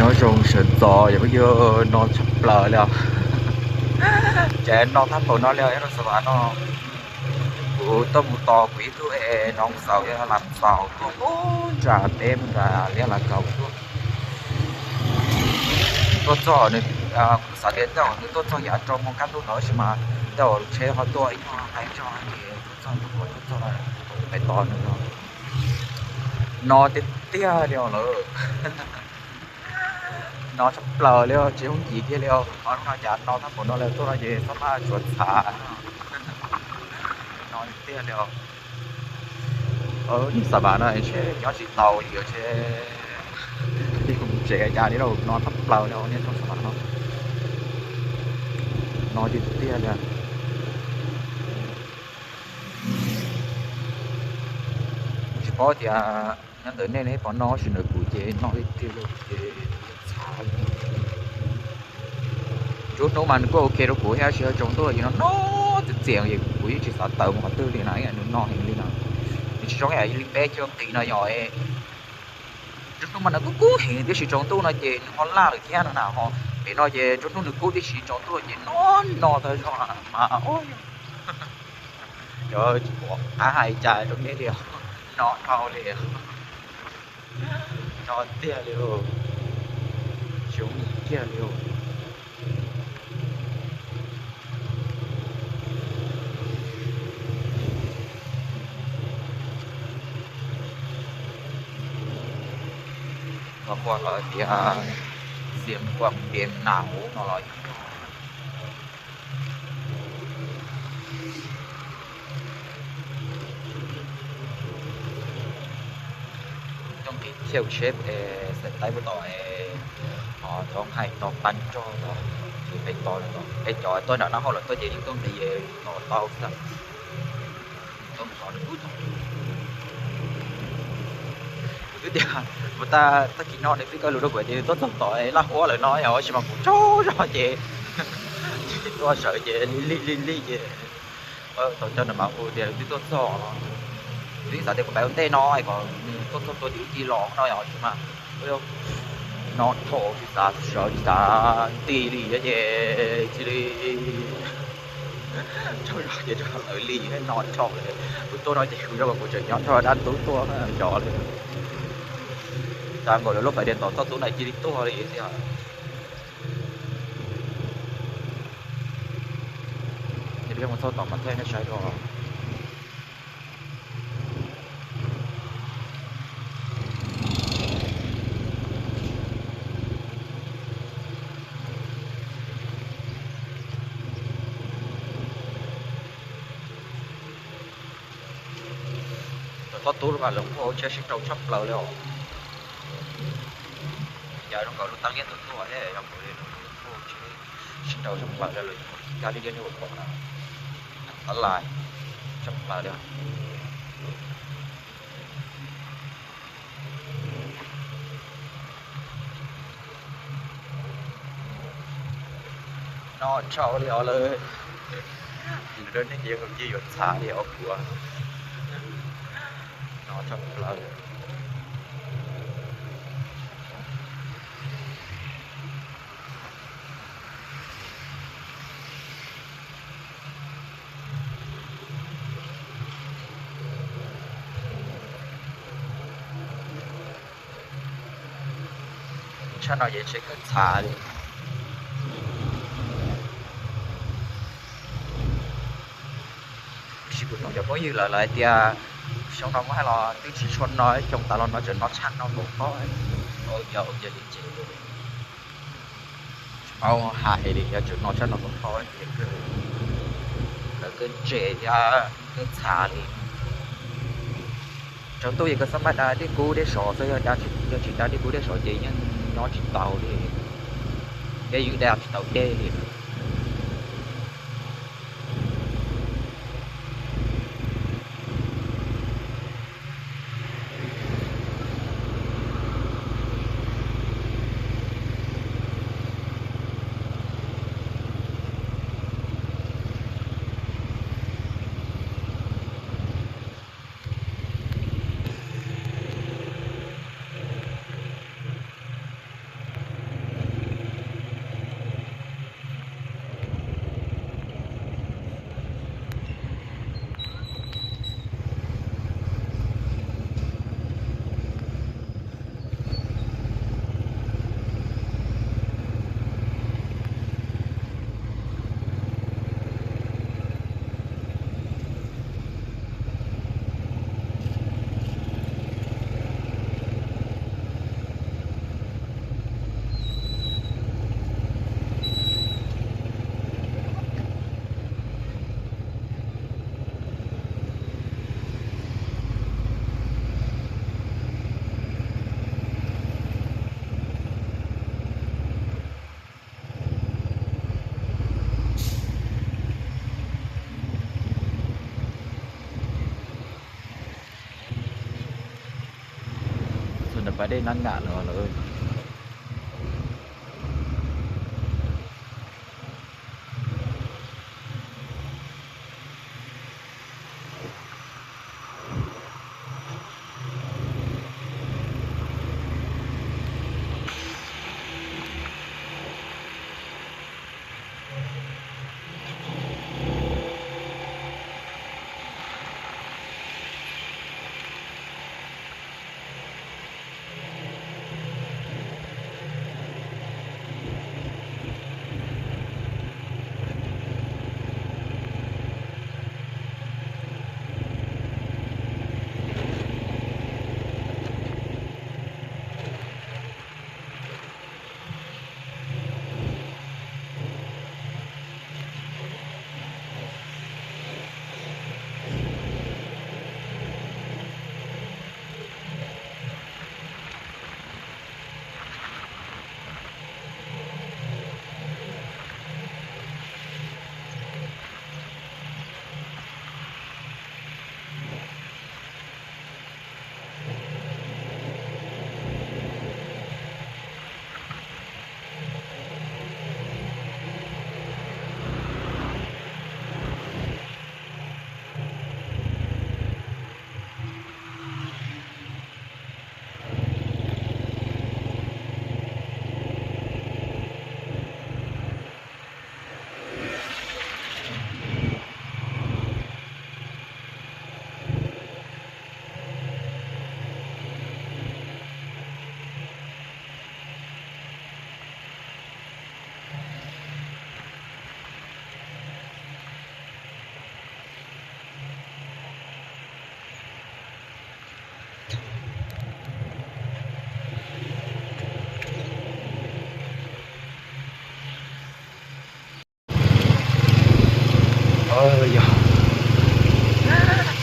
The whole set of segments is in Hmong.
Nyob zoo sawv ntxov, yog peb yog no tshaj plaws li os. Ces no thab npaum no li os, nyob rau Xav Vas no. Kuv tuaj mus tos kuv ib tug es nov xaus, yog lam xaus tuaj ub nram peb mus nram Liaj Las Kaus tuaj. Tuaj txog nws, kuv xav tias tej zaum nws tuaj txog yav rau moo kaj ntug no tab sis mas tej zaum tsheb ho tuaj ib nyuag nqaij zog ces tuaj txog nws, tuaj txog pem tod nws no. No tiag tiag li os lawm. No tshaj plaws li os, tsis yooj yim kiag li os. Qhov no cas no thab npaum no lawm, tuaj no ces txhob maj tsuav txhav. No tiag tiag li os. Niag Xav Vas no ntshe nyob tsis tau li os, ntshe mus tsev cas li lauj, no thab plaws li os, niag Xav Vas no. No tiag tiag li. Tsis paub tias nyob ntawm nej ne, pom no tab sis ntawm kuv ces no tiag tiag li ces txhav li. Nruab hnub mas nws kuj ok rau kuv thiab, tab sis tsaus ntuj ces no no txias txias es kuv yeej tsis xav tawm mus qhov twg li na, nws no heev li na. Nws tsis zoo ib yam li peb chaw nqis no yog nruab hnub mas nws kub kub heev tiam sis tsaus ntuj no ces nws ho laj lawm thiab no na ho. Pem no ces nruab hnub nws kub tiam sis tsaus ntuj ces no no tag zog mas. Cov tsis pom qab hais cas rau nej li os, no dhau li os. No tiag li os, tsis yooj yim kiag li os. Los ua lawv tias xiam quam piam nas huv no los yog coj nqis thiaj tsheb es xaim taib puag tom es ho thov nqaij tau pab nrog los ces peb tod, peb cov tuaj nram naj hauj lawm tuaj ces yeej tuaj nqis es tos tau xwb. Kuv twb tias, kuv tag kis no nws twb kaw lus rau kuv tias nws tuaj txog tom Laj Huab lawm no yog ua tsis mas kuv tsaug zog ces tuaj sawv ces lig lig lig lig ces tau coj nws mas hu tias nws twb tuaj txog no. Kuv twb xav tias kuv pais ua ntej no kom nws tuaj txog tua tim ub ci los no yog tsis mas no dhau tsis xav sawv tsis xav nti li ces cia li tsaug zog ces rau lawv li no dhau. Kuv tuaj no ces kuv zoo kuv tseem nyob rau dab tub tuaj zov li. Tag nkaus lawv lub fais diav tom txoj tub na cia li tuag li tiag. Ces peb mus txog tom mas thiaj nej saib dua. Tom txoj tub mas lawv muaj hauv tsheb sib nrau tshaj plaws li os. Yog zoo nkaus lub teeb yeej tuaj tuaj thiab yog nkaus li lawv muaj hauv tsheb sib nrau tshaj plaws li, lawv kab li liaj li ua pom na, tab lais tshaj plaws li. No tshau li os lawm. Nws rau nej ces yog cia yuav txhav li os kuv. No tshau plaws. Tshaj no ces tseem kawg txhav li. Tab sis kuv hnov cov phooj ywg lawv lawv hais tias xyoo no muab hais los twb tsis tshua no, xyoo tas los no tseem no tshaj no npaum no. Ua cas ua cas li ces tsis paub hais li, yog tseem no tshaj no npaum no ces lawv kawg ntse thiab kawg txhav li. Tsaus ntuj ces koj xab maj da dej kub dej sov xwb, yog da, yog tsis da dej kub dej sov ces yeej nyob tsis tau li, yeej da tsis tau dej li. Dej nab nam no lawm.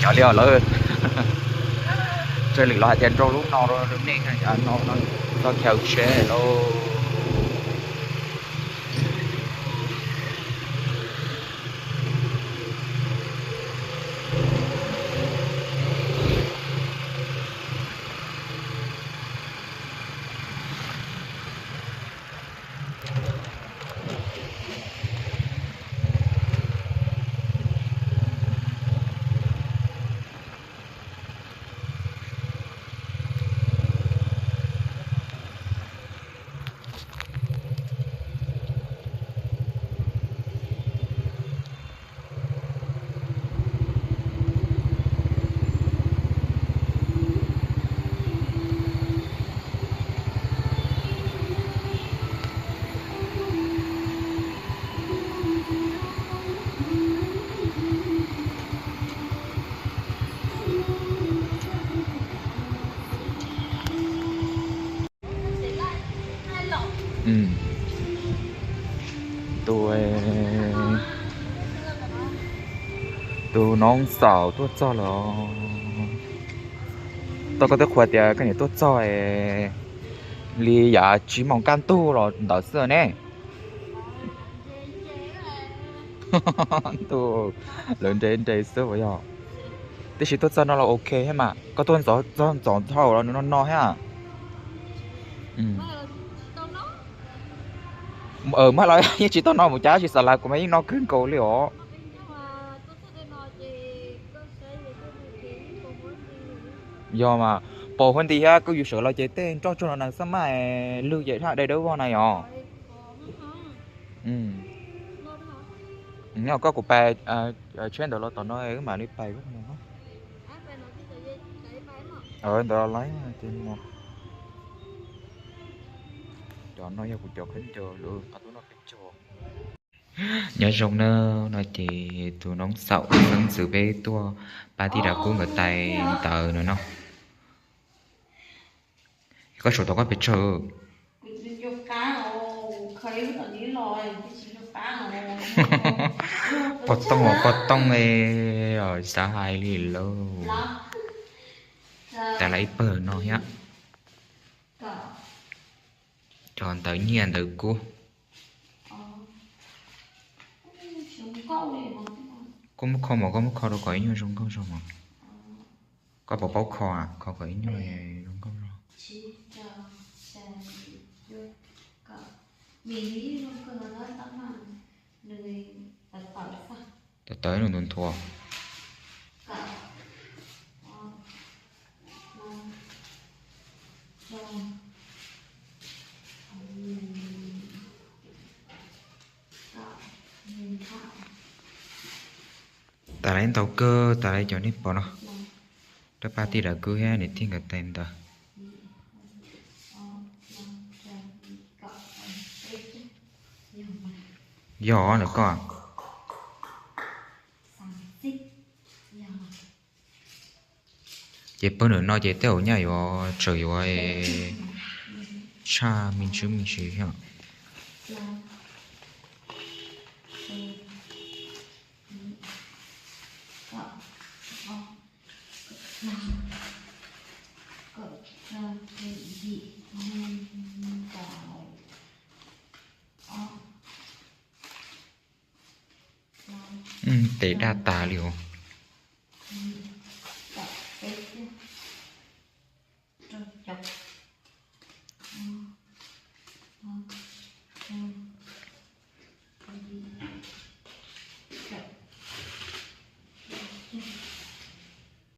Yog cov li os lawm, raws li los hais tias nrau lub no rau nej no, txoj chaw tsheb lauj. Tus, tus noob xaum tuaj txog lawm. Tau koj twb qhuas tias koj niam tuaj txog li yav tsib moos kaj ntug los ntawd xwb ne. Ntuj, lawv nres nres xwb uas yog. Tiam sis tuaj txog no los ok thiab mas, koj tuaj txog ntxov dhau los nws no no thiab. Muab los yeej tsis tau no mus cas, tab sis xav lav kuv mas yeej no kawg nkaus li os. Yog mas, pom huab nti thiab, koj yus sawv los ces tej nroj tsuag no na xab maj lwg ces daj dai dawb vog na yom. Nyob koj kuv pais tsheb ntawd los tom no wb mam li pais no. Ntawd los laiv ces no. Cov no yog kuv cov khaub ncaws lawm, qhov tub no peb caug. Nyob zoo na, no ces tus noob xaum xeeb ntxwv peb tuaj pab tij Dav Kub nkawd tais ntawv no no. Koj suav tau koj pes tsawg? Poj tooj os, poj tooj e, xav hais li lauj. Tas lawv ib pawg no thiab. Cov ntawv nyiaj ntawv kub. Koj muab kho mos, koj muab kho rau kom ib nyuag zoo nkauj zog mos. Koj puas paub kho? Kho kom ib nyuag zoo nkauj zog. Tsib, rau, xya, yim, cuaj, kaum. Vim nws yeej zoo kawg no tab mas nws tawv tawv xwb. Tawv tawv nws nthuav nthuav. Kaum, ob, plaub, rau, kaum, kaum. Tas lawm ntau kawg, tas lawm cov nej pom no. Rab paj tij dav kub thiab niam tij nkawd tais ntawd. Yog ntawm koj. Ces pawg ntawm no ces tej zaum nyaj yuav tseem yuav tshaj me ntsis me ntsis thiab. Tes daj tas li os.